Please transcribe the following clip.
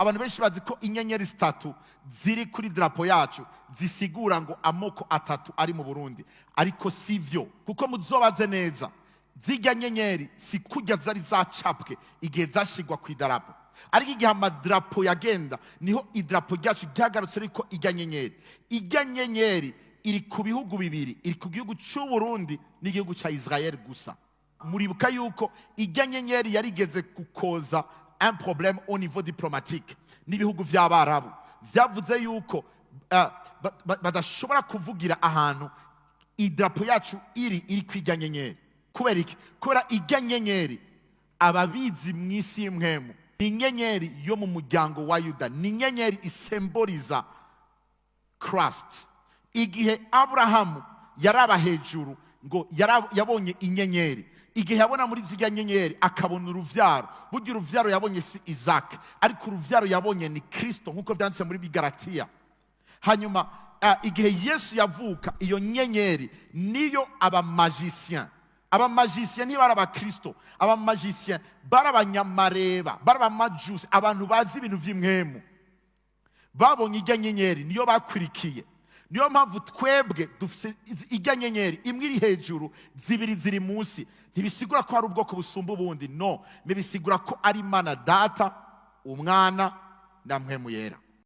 Abantu benshi bazi ko inyenyeri zitatu ziri kuri drapo yacu zisigura ngo amoko atatu ari mu Burundi, ariko si vyo, kuko muzobaze neza, zirya nyenyeri si kurya zari zacapwe igihe zashigwa ku idarapo, ariko igihe amadarapo yagenda niho idarapo ryacu ryagarutse. Ariko irya nyenyeri iri ku bihugu bibiri, iri ku gihugu cy'u Burundi n'igihugu cya Israel gusa. Muribuka yuko irya nyenyeri yarigeze gukoza un problème au niveau diplomatique n'ibihugu by'Abarabu, byavuze yuko badashobora kuvugira ahantu idarapo yacu iri ku irya nyenyeri. Kubera iki? Kubera irya nyenyeri, ababizi mu isi y'impwemu, ni inyenyeri yo mu muryango wa Yuda, ni inyenyeri isemboriza Christ. Igihe Aburahamu yaraba hejuru ngo yabonye inyenyeri, igihe yabona muri zirya nyenyeri akabona uruvyaro, burya uruvyaro yabonye si Isaac, ariko uruvyaro yabonye ni Kristo, nk'uko vyanditse muri Bigaratiya. Hanyuma igihe Yesu yavuka, iyo nyenyeri niyo abamagicien, abamagicien ntibari abakristo, abamagicien bari abanyamareba, bari abamajusi, abantu bazi ibintu vy'impwemu. Babonye irya nyenyeri, niyo bakurikiye. Niyo mpamvu twebwe dufise irya nyenyeri imwe iri hejuru, zibiri ziri munsi. Ntibisigura ko hari ubwoko busumba ubundi, no ntibisigura ko ari Imana Data, Umwana na Mpwemu Yera.